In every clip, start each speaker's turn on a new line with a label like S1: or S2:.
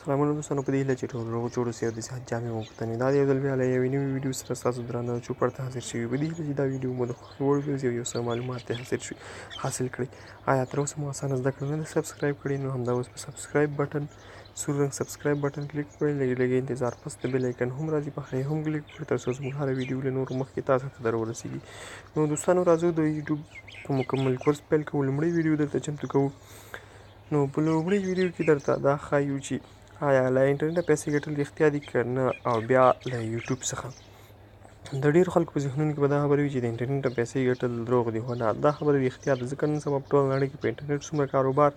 S1: سلامونه دوستانو، په دې هیله چې ټول روغ جوړ اوسئ او د صحت جامې مو په تن وي. دا یو ځل بیا له یوې نوې ویډیو سره ستاسو درانه چوپړ ته حاضر شوي. په دې هیله چې دا ویډیو مو د خوښې وړ وګرځي او یو څه معلومات ترې حاصل کړئ. آیا تر اوسه مو اسانه زده کړه نه ده subscribe کړې؟ نو همدا اوس په subscribe button، سور رنګ subscribe button کلیک کړئ. لږ لږ انتظار پس د bell icon هم راځي، په هغې هم کلیک کړئ تر څو زموږ هره ویډیو له نورو مخکې تاسو ته در ورسېږي. نو دوستانو، راځو د یوټیوب په مکمل کورس پیل کوو. لومړۍ ویډیو درته چمتو کوو. نو په لومړۍ ویډیو کې درته دا ښایو چې آیا له انټرنیټه پیسې ګټل رښتیا دي که نه، او بیا له یوټیوب څخه. د ډېرو خلکو په ذهنونو کې به دا خبره وي چې د انټرنیټه پیسې ګټل دروغ دي، خو نه، دا خبره رښتیا ده. ځکه نن سبا په ټوله نړۍ کې په انټرنیټ څومره کاروبار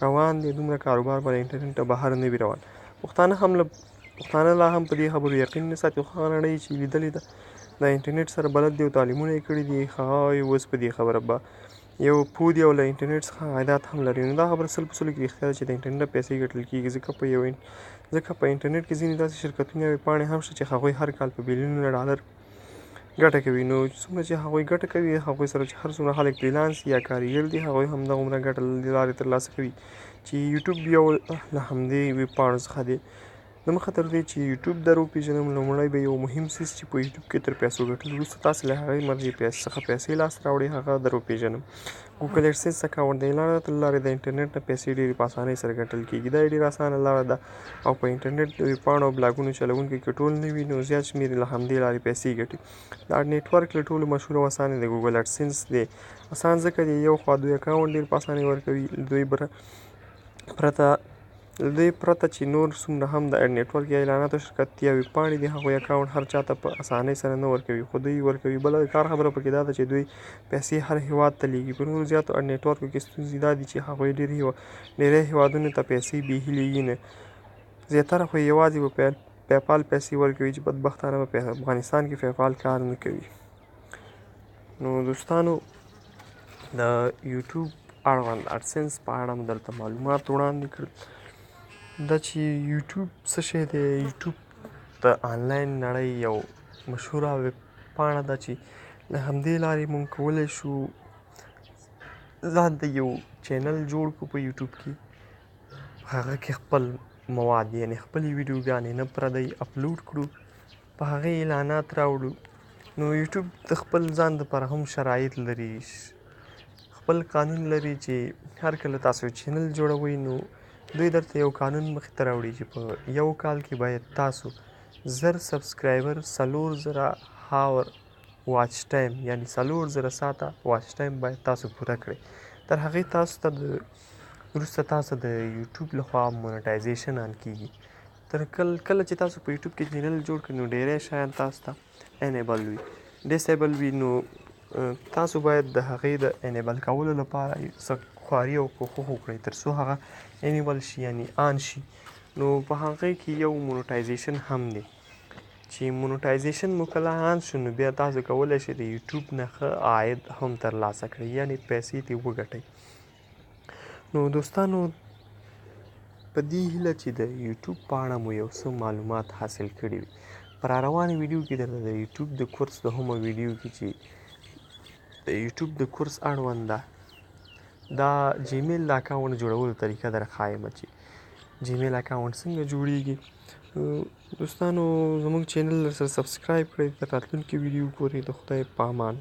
S1: روان دی، دومره کاروبار به له انټرنیټه بهر نه وي روان. پښتانه لا هم په دې خبرو یقین نه ساتي، خو هغه نړۍ چې لیدلې ده، د انټرنیټ سره بلد دي او تعلیمونه یې کړي دي، هغه اوس په دې خبره به یو پوه دي او له انټرنیټ څخه عایدات هم لري. نو دا خبره 100% کې رښتیا ده چې د انټرنیټ پیسې ګټل کېږي، ځکه په انټرنیټ کې ځینې داسې شرکتونه او پاڼې هم شته چې هغوی هر کال په بیلیونونه ډالر ګټه کوي. نو څومره چې هغوی ګټه کوي، هغوی سره چې هر څومره خلک freelance یا کاریګر دي، هغوی هم دغومره ګټه له لارې ترلاسه کوي، چې یوټیوب یو له همدې ویب پاڼو څخه دی. د مخه تر دې چې یوټیوب در وپېژنم، لومړی به یو مهم څیز چې په یوټیوب کې تر پیسو ګټلو وروسته تاسې له هغې مرجع څخه پیسې لاسته راوړئ، هغه در وپېژنم. ګوګل اډسنس اکاونټ د اعلاناتو له لارې د انټرنیټ نه پیسې ډېرې په اسانۍ سره ګټل کېږي. دا یې ډېره اسانه لاره ده او په انټرنیټ د ویبپاڼو او بلاګونو چلوونکي که ټول نه وي، نو زیات شمېر له همدې لارې پیسې ګټي. د ad network له ټولو مشهور او اسانه د ګوګل اډسنس دی. اسان ځکه دی، یو خوا دوی اکاونټ ډېر په اسانۍ ورکوي، له دوی پرته چې نور څومره هم د ad network یا اعلاناتو شرکت یا ویبپاڼې دي، هغوی اکاونټ هر چا ته په اسانۍ سره نه ورکوي، خو دوی ورکوي. بله د کار خبره پکې دا ده چې دوی پیسې هر هیواد ته لیږي. په نورو زیاتو ad network کې ستونزې دا دي چې هغوی ډېری هیوادونو ته پیسې بیخي لیږي نه، زیاتره خو یې یوازې په پیپال پیسې ورکوي، چې بدبختانه په افغانستان کې پیپال کار نه کوي. نو دوستانو، د یوټیوب اړوند اډسنس په اړه مو درته معلومات وړاندې کړل. دا چې یوټیوب څه شی دی، یوټیوب د آنلاین نړۍ یو مشهوره ویب پاڼه ده چې له همدې لارې موږ کولی شو ځان ته یو channel جوړ کړو په یوټیوب کې، هغه کې خپل مواد یعنې خپلې ویډیوګانې نه پردی اپلوډ کړو، په هغې اعلانات راوړو. نو یوټیوب د خپل ځان دپاره هم شرایط لري، خپل قانون لري چې هر کله تاسو channel جوړوئ، نو دوی درته یو قانون مخې ته راوړي چې په یو کال کې باید تاسو 1000 subscriber، 4000 hour watch time، یعنی 4000 ساعته watch time باید تاسو پوره کړئ. تر هغې تاسو ته د وروسته تاسو د یوټیوب لخوا monetization on کیږي. تر کله چې تاسو په یوټیوب کې channel جوړ کړئ، نو ډیری شیان تاسو ته enable وي، disable وي. نو تاسو باید د هغې د enable کولو لپاره څه خواري او کوښښ وکړئ تر څو هغه enable شي، یعنی on شي. نو په هغې کې یو monetization هم دی چې monetization مو کله on شو، نو بیا تاسو کولی شئ د یوټیوب نه ښه عاید هم ترلاسه کړئ، یعنی پیسې ترې وګټئ. نو دوستانو، په دې هیله چې د یوټیوب په اړه مو یو څه معلومات حاصل کړي وي. په را روانې ویډیو کې درته د یوټیوب د کورس دوهمه ویډیو کې چې د یوټیوب د کورس اړوند ده، دا جیمیل د اکاونټ جوړولو طریقه در ښایم چې جیمیل اکاونټ څنګه جوړیږي. دوستانو، زموږ channel سره subscribe کړئ. تر راتلونکي ویډیو پورې د خدای په امان.